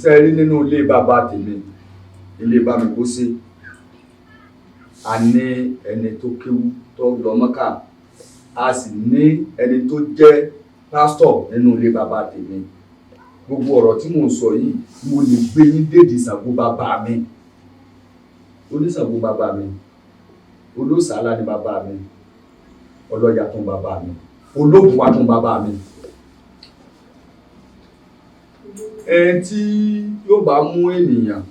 Ṣe rí nínú ilé bàbá tèmi, ilé bá mi kó sí, a ní ẹni tó kéwú tó lọ Mọ́kà, a sì ní ẹni tó jẹ́ pásítọ̀ nínú ilé bàbá tèmi. Gbogbo ọ̀rọ̀ tí mò ń sọ yìí, mo lè gbé yín dédìí Ṣàngó bàbá mi. Oníṣàngó bàbá mi, olóṣàlá ni bàbá mi, ọlọ́yà tún bàbá mi, ológun wa tún bàbá mi. Ẹni tí yóò bá mú ènìyàn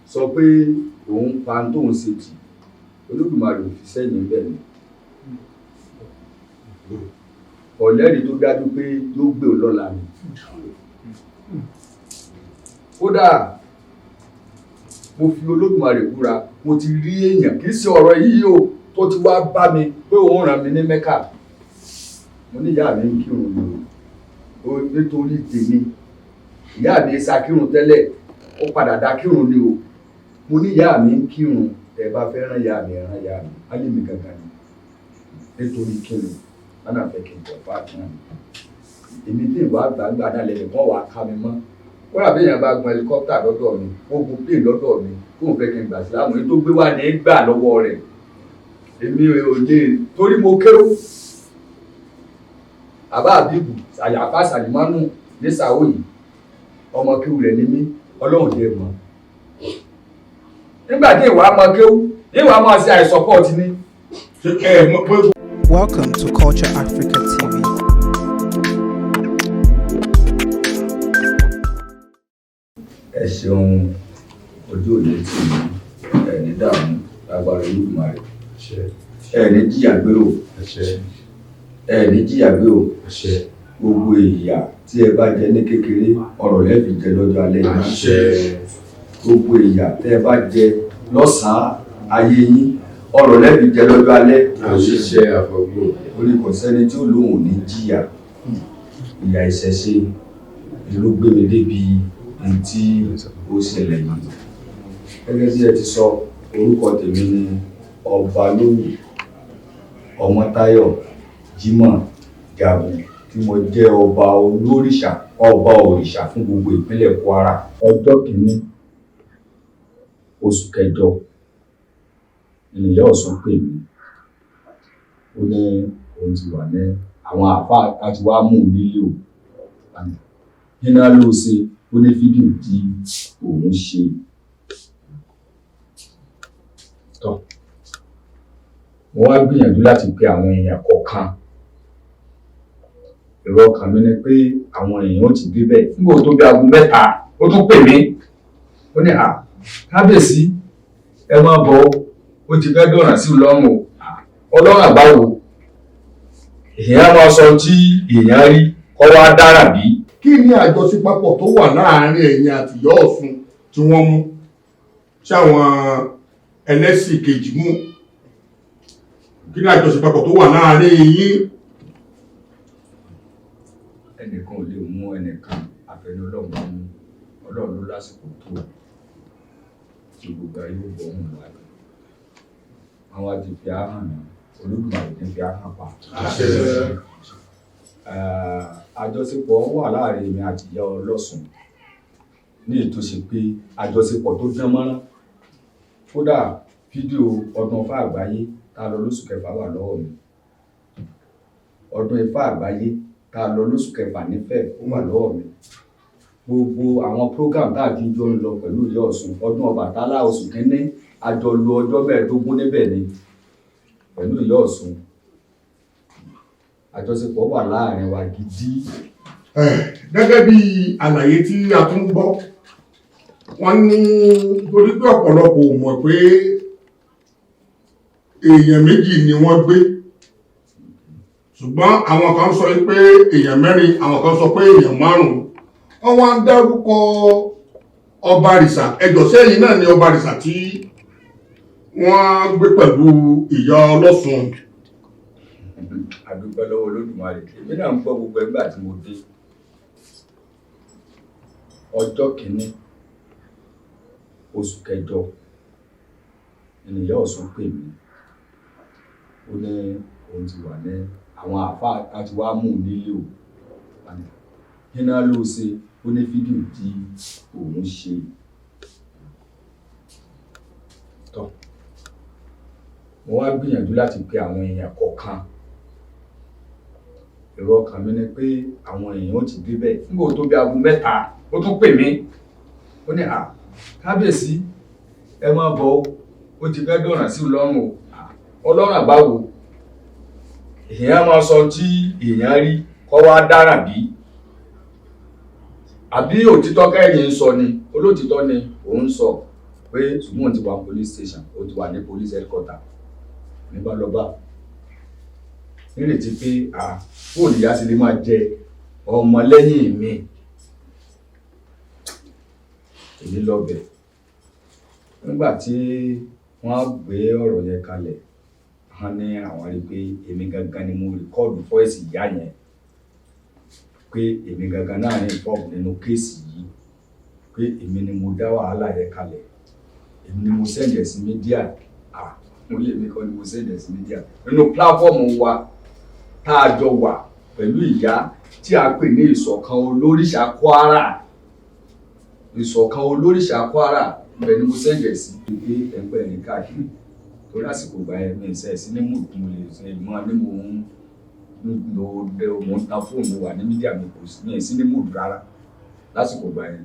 sọ pé òun pa tóun ṣe tì, Olódùmarè ò fi sẹ́yìn bẹ́ẹ̀ ni. Ọ̀lẹ́rìí tó dájú pé yóò gbé ò lọ́la ni. Kódà mo fi Olódùmarè búra, mo ti rí èèyàn, kì í ṣe ọ̀rọ̀ yìí o, tó ti wá bá mi pé òun ràn mí ní Mẹ́kà. Mo ní ìyá mi ń kírun ni o, nítorí tèmi. Ìyá mi ṣakírun tẹ́lẹ̀, ó padà dá kírun ni o. Mo ní ìyá mi ń kírun, ẹ bá fẹ́ rán ìyá mi, rán ìyá mi, á lè mi gangan ni. Nítorí kíni? Wọn náà fẹ́ kí n jọ fáàtì náà. Èmi tí ìwà gbàgbà náà lẹ́nu kan wà á ká mi mọ́. Kódà bí èèyàn bá gun helicopter lọ́dọ̀ mi, ó gun plane lọ́dọ̀ mi, kóun fẹ́ kí n gbà sílámù, èyí tó gbé wá ní gbà lọ́wọ́ rẹ̀. Èmi ò lè torí mo kéwú. Àbá Àbíbù, Àyàfá Sàlìmánù ní Sàó yìí, ọmọ kéwú rẹ̀ ní mí, Ọlọ́run jẹ́ mọ́. Nígbà tí ìwà mọ kéwú, ìwà máa ṣe àìsọpọ̀tì ni. Ẹ mọ̀ pé Welcome to Culture Africa TV. Ẹ ṣeun, ojú òní tì mí, ẹ ní dààmú lágbára Olódùmarè. Ẹ ní jìyà gbé o. Ẹ ní jìyà gbé o. Gbogbo ìyà tí ẹ bá jẹ ní kékeré, ọ̀rọ̀ lẹ́ẹ̀fi jẹ lọ́jọ́ alẹ́ yìí. Gbogbo ìyà tẹ́ ẹ bá jẹ lọ́sàn-án ayé yín, ọ̀rọ̀ lẹ́ẹ̀fi jẹ lọ́jọ́ alẹ́. Àṣìṣe àfọ̀gbò. Orí kò sẹ́ni tí ó lóun ò ní jìyà. Ìyà ìṣẹ̀ṣe ló gbé mi débi ohun tí ó ṣẹlẹ̀ yìí. Gẹ́gẹ́ bí ẹ ti sọ, orúkọ tèmi ni Ọbalówù Ọmọ́táyọ̀ Jímọ̀ Jagun, tí mo jẹ́ ọba olórìṣà, ọba òrìṣà fún gbogbo ìpínlẹ̀ Kwara. Ọjọ́ kìíní oṣù kẹjọ ni ìyá Ọ̀ṣun pè mí. Ó ní òun ti wà ní àwọn àáfàá láti wá mú un nílé o. Nínú ló ṣe, ó ní fídíò tí òun ṣe. Tọ́, mo wá gbìyànjú láti pe àwọn èèyàn kọ̀ọ̀kan. Èrò ọkàn mi ni pé àwọn èèyàn ó ti débẹ̀. Nígbà tó bí aago 3, ó tún pè mí. Ó ní, à, kábíyèsí, ẹ máa bọ̀ o, ó ti fẹ́ dọ̀ràn sí Ọlọ́run o. Ọlọ́run àbáwo. Èèyàn máa sọ tí èèyàn rí kọ́ wá dára bí. Kí ni àjọṣepapọ̀ tó wà láàárín ẹ̀yin àti ìyá Ọ̀ṣun tí wọ́n mú? Ṣé àwọn ẹlẹ́sìn kejì mú? Kí ni àjọṣepapọ̀ tó wà láàárín yín? Ẹnìkan ò lè mú ẹnìkan, àfẹnú Ọlọ́run bá mú. Ọlọ́run ló lásìkò tó tí gbogbo ayé ó bọ̀ ọ̀hún wá. Àwọn àti fi ahọ́n náà, Olódùmarè ní fi ahọ́n pa. Àjọṣepọ̀ wà láàrin èmi àti ìyá Ọlọ́ṣun ní ètò ṣe pé àjọṣepọ̀ tó dán mọ́rán. Kódà fídíò ọdún Ifá àgbáyé tá a lọ lóṣù kẹfà wà lọ́wọ́ mi. Ọdún Ifá àgbáyé tá a lọ lóṣù kẹfà nífẹ̀ẹ́ ó wà lọ́wọ́ mi. Gbogbo àwọn program tá a ti jọ ń lọ pẹ̀lú ìyá Ọ̀ṣun, ọdún Ọbàtálá oṣù kínní, a jọ lo ọjọ́ 15 níbẹ̀ ni pẹ̀lú ìyá Ọ̀ṣun. Àjọṣepọ̀ wà láàrin wa gidi. Gẹ́gẹ́ bí àlàyé tí a tún gbọ́, wọ́n ní torí pé ọ̀pọ̀lọpọ̀ ò mọ̀ pé èèyàn méjì ni wọ́n gbé, ṣùgbọ́n àwọn kan sọ pé èèyàn mẹ́rin, àwọn kan sọ pé èèyàn márùn-ún. Wọ́n wá ń dárúkọ Ọbaàrìṣà. Ẹjọ́ sẹ́yìn náà ni Ọbaàrìṣà tí wọ́n gbé pẹ̀lú ìyá Ọlọ́ṣun. A dúpẹ́ lọ́wọ́ Olódùmarè. Èmi náà ń gbọ́ gbogbo ẹgbẹ́ àti mo dé. Ọjọ́ kìíní oṣù kẹjọ ni ìyá Ọ̀ṣun pè mí. Ó ní òun ti wà ní àwọn àáfàá láti wá mú un nílé o. Nínú ló ṣe, ó ní fídíò tí òun òun ṣe. Tọ́, mo wá gbìyànjú láti pe àwọn èèyàn kọ̀ọ̀kan. Èrò ọkàn mi ni pé àwọn èèyàn ó ti débẹ̀. Nígbà tó bí aago 3, ó tún pè mí. Ó ní, à, kábíyèsí, ẹ máa bọ̀ o, ó ti fẹ́ dọ̀ràn sí Ọlọ́run o. Ọlọ́run àbáwo. Èèyàn máa sọ tí èèyàn rí kọ́ wá dára bí. Àbí òtítọ́ kẹ́yìn ń sọ ni, olótìtọ́ ni òun sọ pé ṣùgbọ́n òun ti wà ní police station, ó ti wà ní police headquarter. Ní bá lọ bá. Nírètí pé à, fóònù ìyá sì lè máa jẹ ọmọ lẹ́yìn mi. Èmi lọ bẹ̀. Nígbà tí wọ́n gbé ọ̀rọ̀ yẹn kalẹ̀, wọ́n ní àwọn rí pé èmi gangan ni mo rìkọ́ọ̀dù fọ́ìsì ìyá yẹn, pé èmi gangan náà ní involve nínú kéèsì yìí, pé èmi ni mo dá wàhálà yẹn kalẹ̀, èmi ni mo send ẹ̀ sí media. À, mo lè mi kọ́ ni mo send ẹ̀ sí media. Nínú pílàfọ́ọ̀mù wa tá a jọ wà pẹ̀lú ìyá tí a pè ní Ìṣọ̀kan Olórìṣà Kwara, Ìṣọ̀kan Olórìṣà Kwara, ibẹ̀ ni mo send ẹ̀ sí. Pé ẹgbẹ́ ní káàkiri torí àsìkò ìgbà yẹn mi ṣe sí ní mood, mo lè ṣe mọ́ ní mo ń lo mo ń tan fóònù wà ní media, mi kò sí mi sí ní mood rárá lásìkò ìgbà yẹn.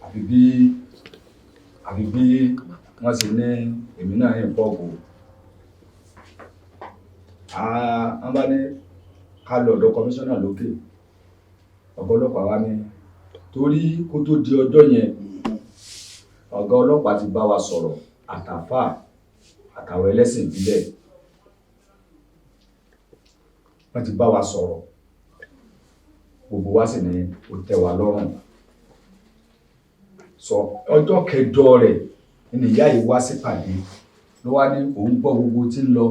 Àfi bí wọ́n ṣe ní èmi náà ní involve o. Wọ́n bá ní ká lọ ọ̀dọ̀ kọmíṣánná lókè. Ọ̀gá ọlọ́pàá wa ní torí kó tó di ọjọ́ yẹn, ọ̀gá ọlọ́pàá ti bá wa sọ̀rọ̀, àtàfà àtàwọn ẹlẹ́sìn ìbílẹ̀ wọ́n ti bá wa sọ̀rọ̀, gbogbo wa sì ní ó tẹ́ wa lọ́rùn. Sọ ọjọ́ kẹjọ rẹ̀ ni ìyá yìí wá sí pàdé, ló wá ní òun gbọ́ gbogbo tí ń lọ,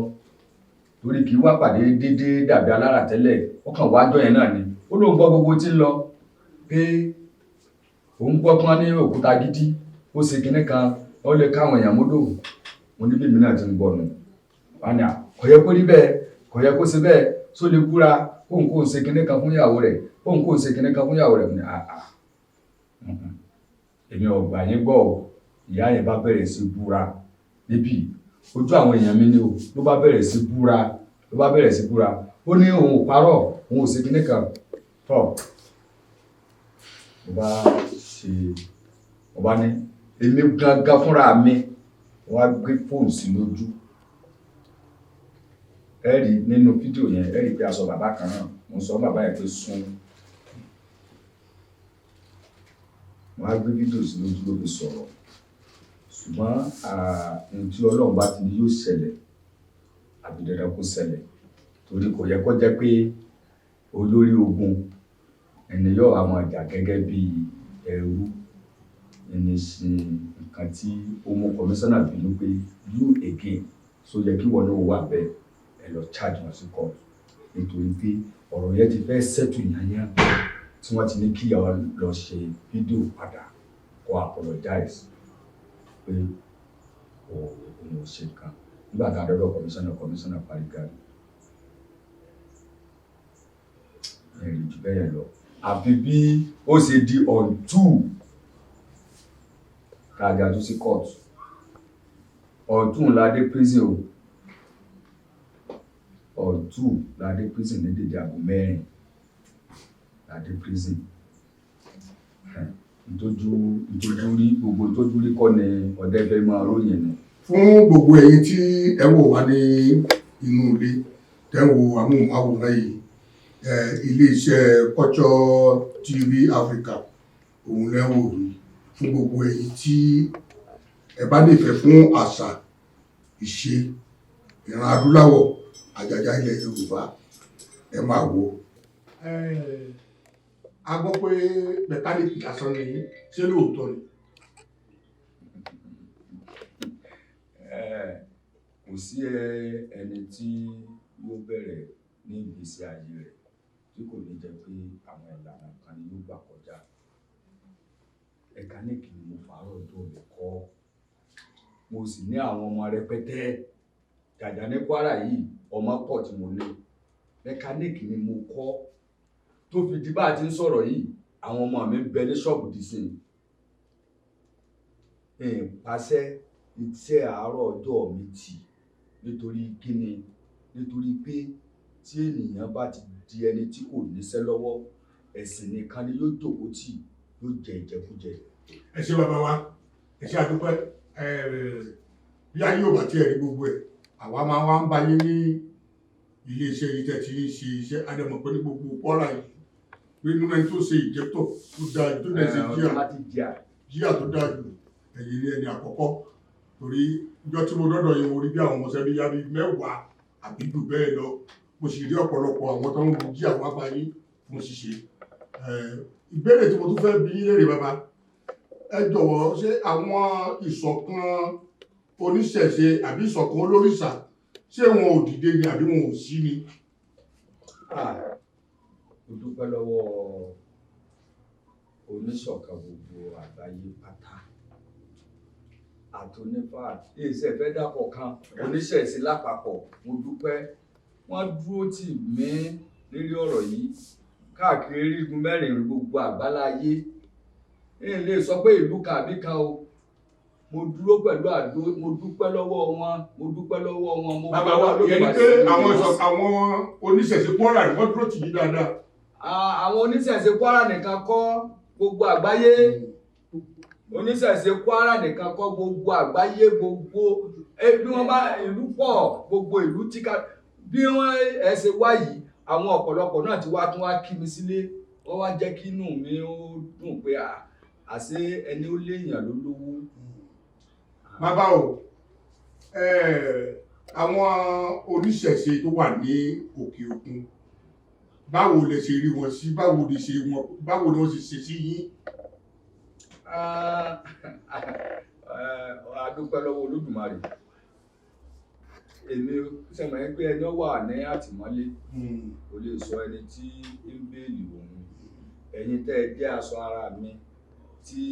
torí kì í wá pàdé déédéé dàbí alára tẹ́lẹ̀, ó kàn wá jọ yẹn náà ni. Ó lóun gbọ́ gbogbo tí ń lọ, pé òun gbọ́ pọ́n ní òkúta gidi, ó ṣe kinní kan, ó lè káwọn èèyàn mọ́dò. Mo ní bíbí náà ti ń gbọ́ nù. Wọ́n ní à, kò yẹ kó rí bẹ́ẹ̀, kò yẹ kó ṣe bẹ́ẹ̀, só lè búra kóun kóun ṣe kinní kan fún ìyàwó rẹ̀, kóun kóun ṣe kinní kan fún ìyàwó rẹ̀. Mo ní àà, èmi ò gbà yín gbọ́ o. Ìyá yẹn bá bẹ̀rẹ̀ sí búra níbí ojú àwọn èèyàn mi ni o, ló bá bẹ̀rẹ̀ sí búra, ló bá bẹ̀rẹ̀ sí búra. Ó ní òun ò parọ́, òun ò ṣe kinní kan. Tọ́, mo bá ṣe, mo bá ní èmi gangan fúnra mi, wọ́n á gbé fóònù sí lójú. Ẹ rí nínú fídíò yẹn, ẹ rí pé aṣọ bàbá kan náà, mo sọ bàbá yẹn pé sún. Wọ́n á gbé fídíò sí lójú ló fi sọ̀rọ̀. Ṣùgbọ́n ohun tí Ọlọ́run bá ti ní yóò ṣẹlẹ̀, àbí dandan kó ṣẹlẹ̀, torí kò yẹ kó jẹ́ pé olórí ogun ẹni yóò wá máa jà gẹ́gẹ́ bí ẹrú. Ẹni ṣe nǹkan tí ó mú kọmíṣánná bínú pé you again, so yẹ kí wọn náà wà bẹ́ẹ̀, ẹ lọ charge wọn sí court, nítorí pé ọ̀rọ̀ yẹn ti fẹ́ settle yányán tí wọ́n ti ní kí ìyàwó lọ ṣe fídíò padà kó apologize pé òun ò ṣe nǹkan. Nígbà tá a dọ́dọ̀ kọmíṣánná, kọmíṣánná parí gàrí ẹ̀rì jù bẹ́ẹ̀ lọ. Àfi bí ó ṣe di on 2 tá a jà tó sí court, on 2 la dé prison o, on 2 la dé prison ní dédé aago 4 la dé prison. Ntójú rí gbogbo ntójú rí kọ́ ni ọ̀dẹ́ fẹ́ máa ròyìn ni. Fún gbogbo ẹ̀yin tí ẹ wò wá ní inú ilé, tẹ́ ń wo amóhùnmáwòrán yìí, ilé-iṣẹ́ Culture TV Africa òun lẹ́ ń wò yìí. Fún gbogbo ẹ̀yin tí ẹ bá nífẹ̀ẹ́ fún àṣà, ìṣe, ìran adúláwọ̀, àjàjà ilẹ̀ Yorùbá, ẹ máa wò. A gbọ́ pé mẹkáníìkì lásán ni yín, ṣé lóòótọ́ ni? Kò sí ẹni tí yóò bẹ̀rẹ̀ ní ìgbésí ayé rẹ̀ tí kò ní jẹ́ pé àwọn ìlànà kan ni yóò gbà kọjá. Mẹkáníìkì ni mo fàárọ̀ ọjọ́ mi kọ́. Mo sì ní àwọn ọmọ rẹpẹtẹ. Jàjà ní Kwara yìí, ọmọ pọ̀ tí mo ní. Mẹkáníìkì ni mo kọ́. Tó fi di bá a ti ń sọ̀rọ̀ yìí, Àwọn ọmọ mi ń bẹ ní ṣọ́ọ̀bù dísìn. Ìpàṣẹ iṣẹ́ àárọ̀ ọjọ́ mi tì nítorí kíni? Nítorí pé tí ènìyàn bá ti di ẹni tí kò níṣẹ́ lọ́wọ́, ẹ̀sìn nìkan ni yóò jókòó tì, yóò jẹ ìjẹkújẹ. Ẹ ṣé bàbá wa, ẹ ṣé àdúpẹ́. Bí ayé ò bá tiẹ̀ rí gbogbo ẹ̀, àwa máa wá ń bá yín ní iléeṣẹ́ yìí tẹ̀ tí ń ṣe iṣẹ́. Àdàmọ̀ pé ní gbogbo Kwara yìí, pé nínú ẹni tó ṣe ìjẹ́tọ̀ tó dáa jù, tó dẹ̀ ṣe jíà tó dáa jù, ẹ̀yin ni ẹni àkọ́kọ́. Torí ìjọ tí mo dọ́dọ̀ yín, mo rí bí àwọn ọmọọṣẹ́ bí yá bí 10 àbí jù bẹ́ẹ̀ lọ. Mo sì rí ọ̀pọ̀lọpọ̀ àwọn tó ń lu jíà wá bá yín fún ṣíṣe. Ìbéèrè tí mo tún fẹ́ bi yín léèrè bàbá, ẹ jọ̀wọ́, ṣé àwọn ìṣọ̀kan oníṣẹ̀ṣe àbí ìṣọ̀kan olórìṣà, ṣé wọn ò dìde ni àbí wọn ò sí ni? Mo dúpẹ́ lọ́wọ́ oníṣọ̀kan gbogbo àgbáyé pátá àtònífà iṣẹ́ fẹ́ dàpọ̀ kan oníṣẹ̀ṣe lápapọ̀. Mo dúpẹ́, wọ́n dúró tì mí lórí ọ̀rọ̀ yìí káàkiri igun mẹ́rin gbogbo àgbáláyé. N lè sọ pé ìlú kan àbí kan o, mo dúró pẹ̀lú àdó, mo dúpẹ́ lọ́wọ́ wọn, mo dúpẹ́ lọ́wọ́ wọn. Mo bàbá wa, ìyẹn ni pé àwọn oníṣẹ̀ṣe Kwara ni wọ́n dúró tì yín dáadáa. Àwọn oníṣẹ̀ṣe Kwara nìkan kọ́, gbogbo àgbáyé. Oníṣẹ̀ṣe Kwara nìkan kọ́, gbogbo àgbáyé, gbogbo bí wọ́n bá ìlú pọ̀, gbogbo ìlú tí ká bí wọ́n ẹ ṣe wá yìí, àwọn ọ̀pọ̀lọpọ̀ náà ti wá tún wá kí mi sílé, wọ́n wá jẹ́ kí inú mi ó dùn pé àṣé ẹni ó léèyàn ló lówó. Bàbá o, àwọn oníṣẹ̀ṣe tó wà ní òkè òkun, báwo lẹ ṣe rí wọn sí, báwo ni wọ́n ṣe ṣe sí yín? A dúpẹ́ lọ́wọ́ Olódùmarè. Èmi sẹ́mi pé ẹni wà ní àtìmọ́lé kò lè sọ ẹni tí ń béèlì òun. Ẹ̀yin tẹ́ ẹ jẹ́ aṣọ ara mi tí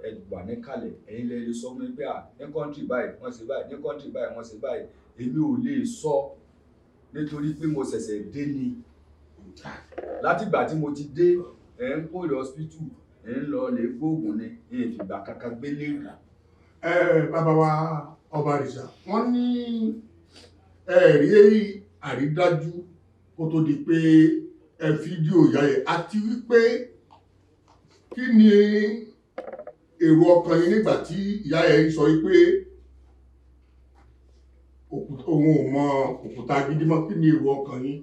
ẹ wà níkàlẹ̀, ẹ̀yin lè sọ fún mi pé ní kọ́ńtì báyìí wọ́n ṣe báyìí, ní kọ́ńtì báyìí wọ́n ṣe báyìí. Èmi ò lè sọ nítorí pé mo ṣẹ̀ṣẹ̀ dé ni. Látìgbà tí mo ti dé, ẹ̀ ń kó lọ hospital, ẹ̀ ń lọ lè gbóògùn ni, ẹ̀ fìgbà kankan gbélé rà. Bàbá wa ọba àrìṣà, wọ́n ní ẹ rí àrídájú kó tó di pé ẹ fídíò ìyá yẹn, àti wípé kí ni èrò ọkàn yín nígbà tí ìyá yẹn sọ wípé òun ò mọ òkúta gidi mọ́, kí ni èrò ọkàn yín?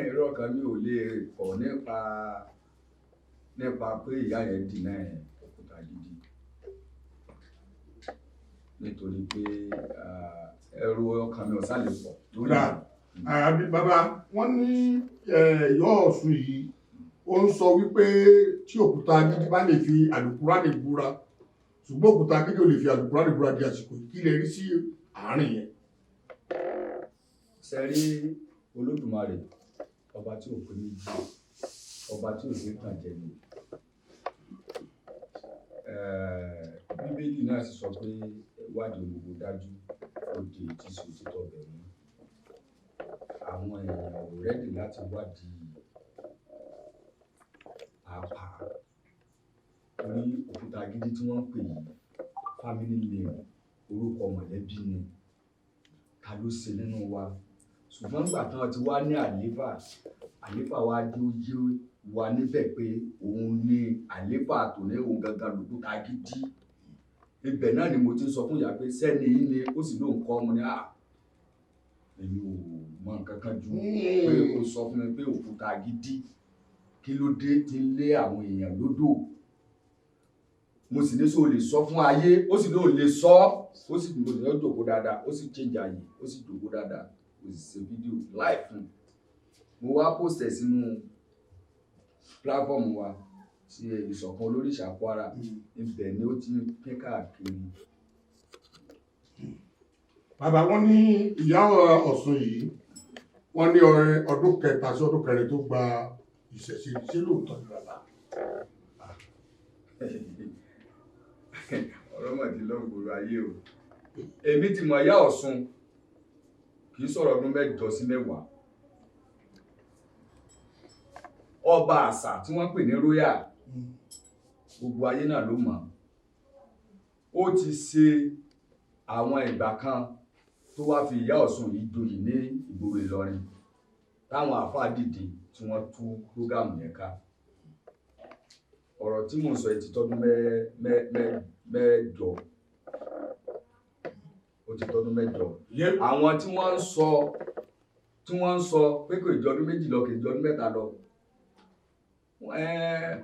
Èrò ọkàn mi ò lè pọ̀ nípa pé ìyá yẹn deny òkúta gidi, nítorí pé èrò ọkàn mi ò sá lè pọ̀ lórí. Bàbá, wọ́n ní ìyá Ọ̀ṣun yìí ó ń sọ wípé tí òkúta gidi bá lè fi àlùkùránì búra, ṣùgbọ́n òkúta gidi ò lè fi àlùkùránì búra di àsìkò yìí, kí lè rí sí àárín yẹn? Ṣe rí Olódùmarè, ọba tí ò pé méjì, ọba tí ò sí tàn jẹ ni. Bíbélì náà sì sọ pé ìwádìí gbogbo dájú, ó di èyí tí sì òtítọ́ bẹ̀ mú. Àwọn èèyàn ò ready láti wádìí pàápàá torí òkúta gidi tí wọ́n ń pè yìí, family name, orúkọ mọ̀lẹ́bí ni, ta ló ṣe nínú wa? Ṣùgbọ́n nígbà tí wọ́n ti wá ní àléfà, àléfà wa dé, ó yé wa níbẹ̀ pé òun ní àléfà tòní, òun gangan lòkúta gidi. Ibẹ̀ náà ni mo ti ń sọ fún ìyá pé sẹ́ni yìí ni, ó sì lóun kọ́ ọmọ ní à èmi ò mọ nǹkan kan ju pé ó sọ fún mi pé òkúta gidi, kí ló dé tí ń lé àwọn èèyàn lódò? Mo sì ní sọ lè sọ fún ayé, ó sì lóun lè sọ, ó sì mo sì ní ó jòkó dáadáa, ó sì change àyè, ó sì jòkó dáadáa, ó sì ṣe fídíò live fún un. Mo wá post ẹ̀ sínú platform wa ti Ìṣọ̀kan Olórìṣà Kwara, ibẹ̀ ni ó ti ń pín káàkiri. Bàbá, wọn ní ìyá Ọ̀ṣun yìí, wọ́n ní ọdún kẹta sí ọdún kẹrin tó gba ìṣẹ̀ṣe, ṣé lóòótọ́ ni bàbá? Ọ̀rọ̀ mọ̀ ti lọ́gbọ̀rọ̀ ayé o. Èmi ti mọ̀ ìyá Ọ̀ṣun kì í sọ̀rọ̀ ọdún 8 sí 10. Ọba àṣà tí wọ́n pè ní royal, gbogbo ayé náà ló mọ̀. Ó ti ṣe àwọn ìgbà kan tó wá fi ìyá Ọ̀ṣun yìí joyè ní ìgboro Ìlọrin, táwọn àáfàá dìde tí wọ́n tú prógámù yẹn ká. Ọ̀rọ̀ tí mò ń sọ yìí ti tọ́dún 8, ó ti tọ́dún 8. Àwọn tí wọ́n ń sọ pé kò jọdún 2 lọ, kò jọdún 3 lọ,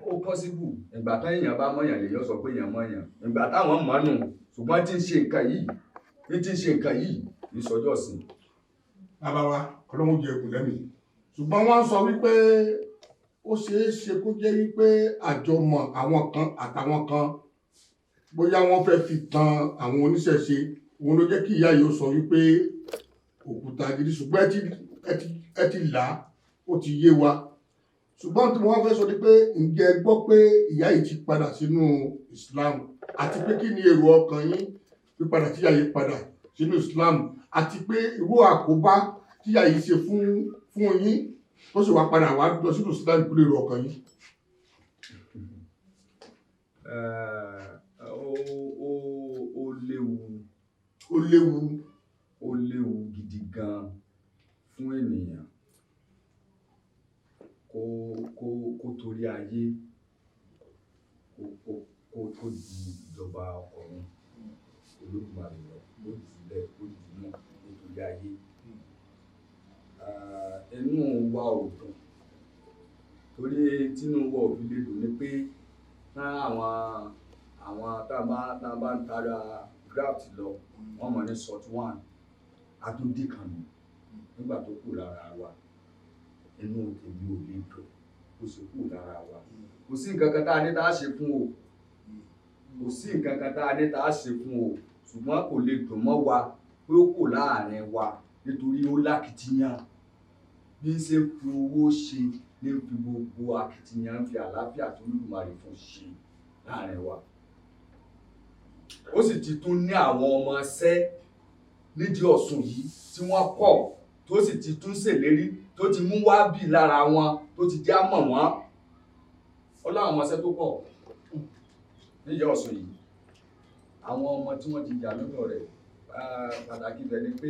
ó pọ́síbù. Ìgbà tán èèyàn bá mọ̀yàn lèèyàn sọ pé èèyàn mọ̀yàn, ìgbà táwọn mọ̀ nù. Ṣùgbọ́n tí ń ṣe nǹkan yìí, ní tí ń ṣe nǹkan yìí ní sọjọ́ sí. Bàbá wa, Ọlọ́run jẹ ẹkùn lẹ́mìí. Ṣùgbọ́n wọ́n sọ wípé ó ṣeé ṣe kó jẹ́ wípé àjọmọ̀ àwọn kan àtàwọn kan, bóyá wọ́n fẹ́ fi tan àwọn oníṣẹ̀ṣe, òun ló jẹ́ kí ìyá yìí ó sọ wípé òkúta gidi. Ṣùgbọ́n ẹ ti là á, ó ti yé wa. Ṣùgbọ́n tí mo wá fẹ́ sọ ni pé ǹjẹ́ ẹ gbọ́ pé ìyá yìí ti padà sínú Islam, àti pé kí ni èrò ọkàn yín pípadà tí ìyá yìí padà sínú Islam, àti pé irú àkóbá tí ìyá yìí ṣe fún yín tó sì wá padà wá lọ sínú Islam, kí ló èrò ọkàn yín? Ó léwu. Ó léwu. Ó léwu gidi gan fún ènìyàn kó torí ayé kó di ìjọba ọ̀run Olódùmarè lọ, ó jùlẹ̀, ó jùmọ̀ nítorí ayé. Inú wa ò dùn, torí tínú wa ò fi lè dùn ni pé àwọn tá a bá ń tara graft lọ, wọ́n mọ̀ ní sort 1 àtúndì kan nù nígbà tó kù lára wa. Inú tèmi ò lè dùn kó sì kù lára wa. Kò sí nǹkan kan tá a ní tá a ṣe fún o, kò sí nǹkan kan tá a ní tá a ṣe fún o, ṣùgbọ́n kò lè dùn mọ́ wa pé ó kù láàrin wa, nítorí ó lákìtìyàn. Bí ń ṣe fi owó ṣe ní fi gbogbo akitiyan fi àlàáfíà tó Olódùmarè fún ṣe láàrin wa. Ó sì ti tún ní àwọn ọmọ ṣẹ́ nídìí Ọ̀ṣun yìí tí wọ́n kọ̀, tó sì ti tún ṣèlérí, tó ti mú wá bì lára wọn, tó ti jẹ́ àmọ̀ wọ́n. Ó láwọn ọmọ ṣẹ́ tó pọ̀ nídìí Ọ̀ṣun yìí. Àwọn ọmọ tí wọ́n ti jà lọ́dọ̀ rẹ̀, pàtàkì bẹ̀ ni pé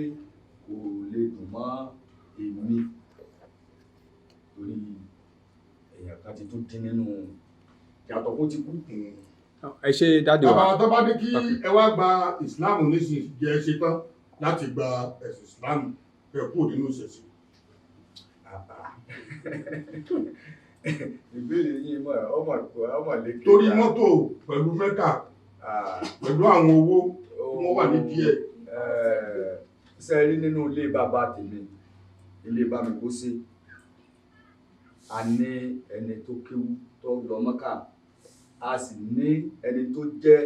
kò lè dùn mọ́ èmi, torí èèyàn kan ti tún dín nínú yàtọ̀ kó ti kú. Ẹ ṣe dáàdì wa. Bàbá tó bá ní kí ẹ wá gba Islam nísìnyí, jẹ́ ẹ ṣetán láti gba ẹ̀sìn Islam ẹ kúrò nínú ìṣẹ̀ṣe? Ìbéèrè yín mọ̀ ọmọ lékè. Torí mọ́tò pẹ̀lú Mẹ́kà pẹ̀lú àwọn owó tí wọ́n wà ní díẹ̀. Ṣe rí nínú ilé bàbá tèmi, ilé bá mi kó sí, a ní ẹni tó kéwú tó lọ Mọ́kà, a sì ní ẹni tó jẹ́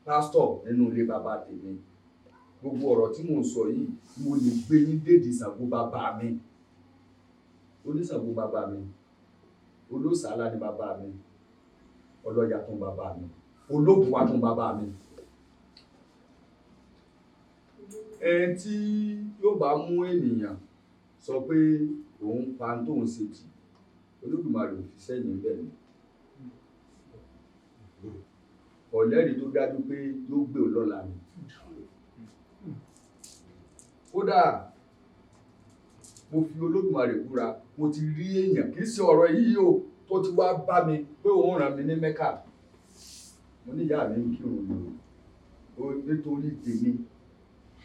pásítọ̀ nínú ilé bàbá tèmi. Gbogbo ọ̀rọ̀ tí mò ń sọ yìí, mo lè gbé yín dédìí Ṣàngó bàbá mi. Oníṣàngó bàbá mi, olóṣàlá ni bàbá mi, ọlọ́ya tún bàbá mi, ológun wa tún bàbá mi. Ẹni tí yóò bá mú ènìyàn sọ pé òun pa tóun ṣe tì, Olódùmarè ò fi sẹ́yìn bẹ́ẹ̀ ni. Ọ̀lẹ́rìí tó dájú pé yóò gbé ọ lọ́la ni. Kódà mo fi Olódùmarè búra, mo ti rí èèyàn, kì í ṣe ọ̀rọ̀ yìí o, tó ti wá bá mi pé òun ràn mí ní Mẹ́kà. Mo ní ìyá mi ń kírun ni o, nítorí tèmi.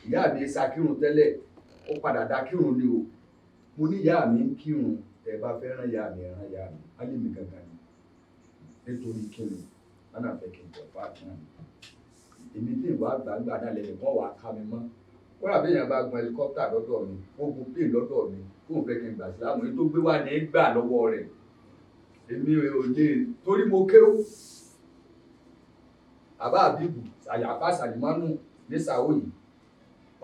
Ìyá mi ṣakírun tẹ́lẹ̀, ó padà dá kírun ni o. Mo ní ìyá mi ń kírun, ẹ bá fẹ́ rán ìyá mi, rán ìyá mi, á lè mi gangan ni. Nítorí kíni, wọn náà fẹ́ kí n jọ fáàkì náà. Èmi tí ìwà gbàgbà náà lẹ́nu kan wà á ká mi mọ́. Kódà bí èèyàn bá gun helicopter lọ́dọ̀ mi, ó gun plane lọ́dọ̀ mi, kóun fẹ́ kí n gbà sílámù, èyí tó gbé wá ní gbà lọ́wọ́ rẹ̀. Èmi ò lè, torí mo kéwú. Àbá Àbíbù, àyàfá Sàlìmánù ní Sàwó yìí,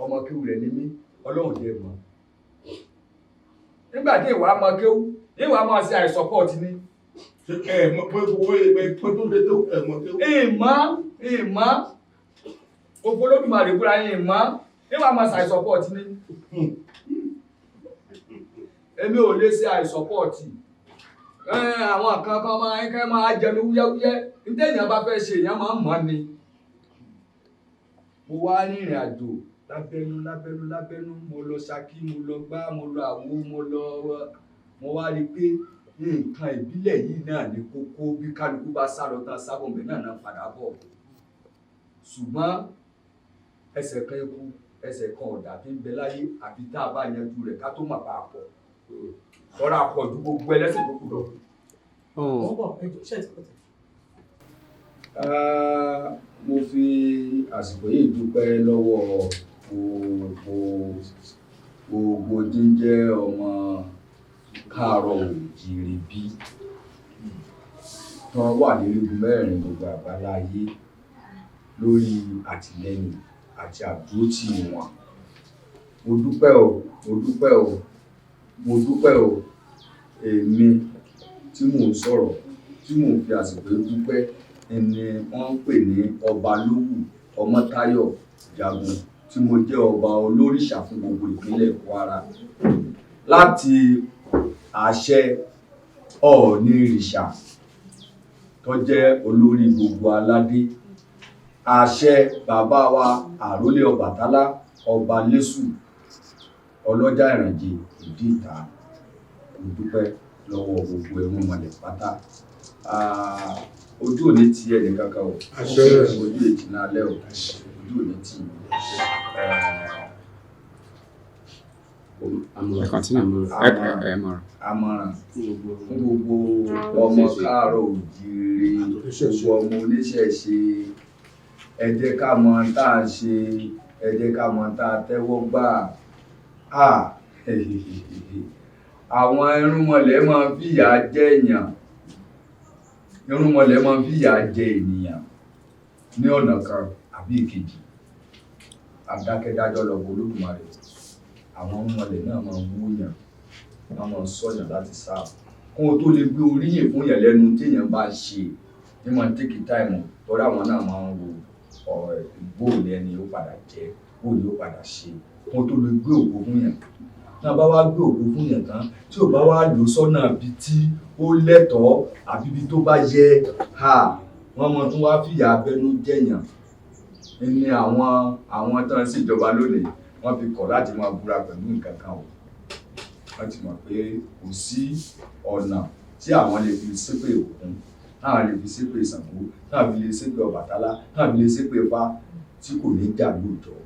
ọmọ kéwú rẹ̀ ní mí, Ọlọ́run jẹ́ mọ́. Nígbà tí ìwà mọ kéwú, ìwà máa ṣe àìsọpọ̀tì ni. Ẹ mọ̀ pé owó ìpè tó lè tó ẹ mọ̀ kéwú. Ìmọ̀, gbogbo Olódùmarè búra ìmọ̀, ìwà máa ṣe àìsọpọ̀tì ni. Èmi ò lè ṣe àìsọpọ̀tì. Àwọn kan kan máa ń kẹ́ máa jẹnu wúyẹ́wúyẹ́. Ntẹ̀yìn bá fẹ́ ṣe, èèyàn máa ń mọ̀ ni. Mo wá ní ìrìn àjò lábẹ́nú lábẹ́nú lábẹ́nú. Mo lọ Ṣakí, mo lọ gbá, mo lọ àwo, mo lọ. Mo wá rí i pé nǹkan ìbílẹ̀ yìí náà ní kókó. Bí kálukú bá sá lọ tán, sábọ̀ mbẹ̀ náà náà padà bọ̀. Ṣùgbọ́n ẹsẹ̀ kan ikú, ẹsẹ̀ kan ọ̀dà tí ń bẹ láyé, àfi tá a bá yanjú rẹ̀ ká tó mà bá a pọ̀ tọ́ra pọ̀ ju gbogbo ẹlẹ́sìn tó kù lọ. Wọ́n bọ̀, ẹjọ́ ṣe ti pọ̀tẹ́. Mo fi àsìkò yìí dúpẹ́ lọ́wọ́ gbogbo tí ń jẹ́ ọmọ káàárọ̀ oòjíire bí tán wà ní igun mẹ́rin gbogbo àgbáláyé lórí àtìlẹ́yìn àti àdúrótì wọn. Mo dúpẹ́ o, mo dúpẹ́ o, mo dúpẹ́ o. Èmi tí mò ń sọ̀rọ̀, tí mò ń fi àsìkò yìí dúpẹ́ ni wọ́n ń pè ní Ọbalówù Ọmọ́táyọ̀ Jagun, tí mo jẹ́ ọba olórìṣà fún gbogbo ìpínlẹ̀ Kwara láti àṣẹ Ọọ̀nirìṣà tó jẹ́ olórí gbogbo aládé, àṣẹ bàbá wa àrólé Ọbàtálá, Ọba Lẹ́sù Ọlọ́jà Ìrànjẹ ìdí ìta. Mo dúpẹ́ lọ́wọ́ gbogbo ẹ̀rún mọ̀lẹ̀ pátá. Ojú ò ní ti ẹnì kankan o. Àṣẹ. Ojú èjì náà lẹ́ o, ojú ò ní tì í. Ẹ continue, ẹ mọ̀ràn. Àmọ̀ràn fún gbogbo ọmọ káàárọ̀ oòjíire, gbogbo ọmọ oníṣẹ̀ṣe: ẹ jẹ́ ká mọ ohun tá à ń ṣe, ẹ jẹ́ ká mọ ohun tá a tẹ́wọ́ gbà á. Àwọn irúnmọlẹ̀ máa ń fìyà jẹ èèyàn, irúnmọlẹ̀ máa ń fìyà jẹ ènìyàn ní ọ̀nà kan àbí ìkejì. Adákẹ́dájọ́ lọ́bọ Olódùmarè. Àwọn irúnmọlẹ̀ náà máa ń wúyàn, wọ́n máa ń sọ̀yàn láti sáà kó o tó lè gbé oríyìn fún yàn lẹ́nu téèyàn bá ṣe ní máa ń take time, torí àwọn náà máa ń wo ọ̀rọ̀ bóòlù ẹni ó padà jẹ́, bóòlù ó padà ṣe, kó o tó lè gbé ògo fún yàn. Tí wọ́n bá wá gbé ògo fún yàn tán, tí ò bá wá lò sọ́nà ibi tí ó lẹ́tọ̀ọ́ àbí ibi tó bá yẹ ha, wọ́n mọ tún wá fìyà abẹ́nú jẹ̀yàn. Ní àwọn tó ń ṣèjọba lónìí, wọ́n fi kọ̀ láti máa búra pẹ̀lú nǹkan kan o. Wọ́n ti mọ̀ pé kò sí ọ̀nà tí àwọn lè fi ṣépè Ògún, táwọn lè fi ṣépè Ṣàngó, táwọn fi lè ṣépè Ọbàtálá, táwọn fi lè ṣépè Ifá tí kò ní jà lóòjọ́.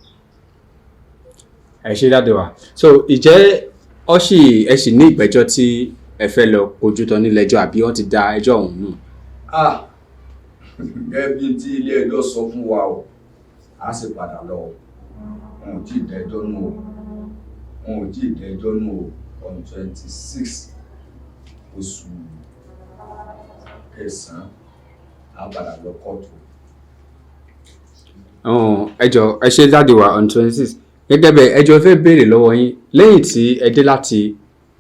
Ẹ ṣe, daddy wa. So ìjẹ́ ọ sì ẹ sì ní ìgbẹ́jọ́ tí ẹ fẹ́ lọ kojú tán nílé ẹjọ́, àbí wọ́n ti da ẹjọ́ ọ̀hún nù? Ah, gẹ́gẹ́ bí tí ilé ẹjọ́ sọ fún wa o, a sì padà lọ o. Wọn ò tí ì dá ẹjọ́ nù o, wọn ò tí ì dá ẹjọ́ nù o. On 26 oṣù kẹsàn-án, a padà lọ kóòtù. Ẹ jọ̀ọ́, ẹ ṣe, daddy wa. On 26 gẹ́gẹ́ bẹ́ẹ̀, ẹ jọ̀ọ́, fẹ́ béèrè lọ́wọ́ yín: lẹ́yìn tí ẹ dé láti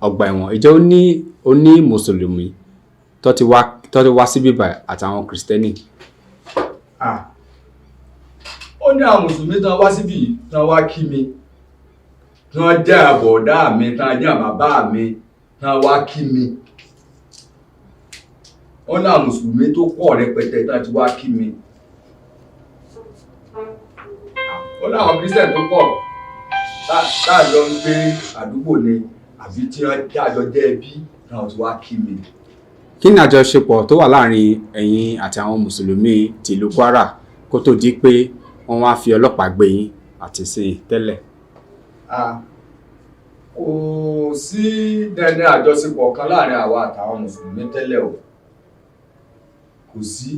ọgbà ẹ̀wọ̀n, ìjọ ó ní mùsùlùmí tó ti wá síbí báyìí àtàwọn kìrìsìtẹ́nì? Ah, ó ní àwọn mùsùlùmí tán wá síbí yìí, tán wá kí mi, tán jẹ́ àbọ̀dá mi, tán jẹ́ bàbá mi, tán wá kí mi. Ó ní àwọn mùsùlùmí tó pọ̀ rẹpẹtẹ tán ti wá kí mi. Ó ní àwọn kírísítẹ̀nì tó pọ̀ tá a jọ ń gbé àdúgbò ni àbí tí wọ́n jájọ jẹ́ ẹbí náà ti wá kí mi. Kí ni àjọṣepọ̀ tó wà láàrin ẹ̀yin àti àwọn mùsùlùmí tìlú Kwara kó tó di pé wọ́n wá fi ọlọ́pàá gbé yín àti sí i tẹ́lẹ̀? Ah, kò sí dandan àjọṣepọ̀ kan láàrin àwa àtàwọn mùsùlùmí tẹ́lẹ̀ o. Kò sí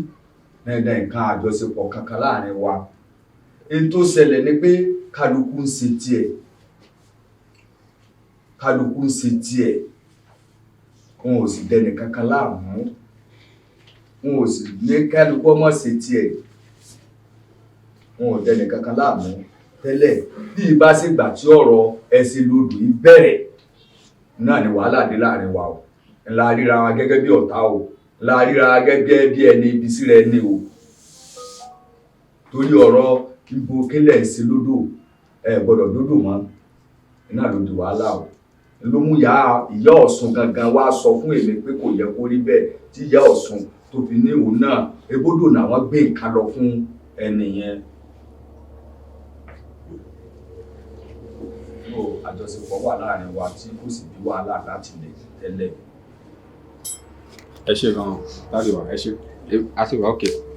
dandan nǹkan àjọṣepọ̀ kankan láàrin wa. Èyí tó ṣẹlẹ̀ ni pé kálukú ń ṣe tiẹ̀, kálukú ń ṣe tiẹ̀. Wọn ò sì dẹni kankan láàmú, wọn ò sì ní kálukú ọmọ ṣe tiẹ̀. Wọn ò dẹni kankan láàmú tẹ́lẹ̀. Bí ibà sì gbà tí ọ̀rọ̀ ẹ̀sìn lodò yìí bẹ̀rẹ̀ náà ni wàhálà dé láàrin wa o. Ńlá ríra wa gẹ́gẹ́ bí ọ̀tá o, ńlá ríra wa gẹ́gẹ́ bí ẹni ibi síra ẹni o, torí ọ̀rọ̀ ibo kílẹ̀ ń ṣe lódò, ẹ gbọ́dọ̀ dódò mọ́, iná ló di wàhálà o. Ló mú ìyá ìyá Ọ̀ṣun gangan wá sọ fún èmi pé kò yẹ kó rí bẹ́ẹ̀, tí ìyá Ọ̀ṣun tó fi ní òun náà ebódò náà wọ́n gbé nǹkan lọ fún ẹni yẹn. So àjọṣepọ̀ wà láàrin wa tí kò sì bí wàhálà láti lè tẹ́lẹ̀. Ẹ ṣé gan-an, daddy wa, ẹ ṣé, àti wà, okay.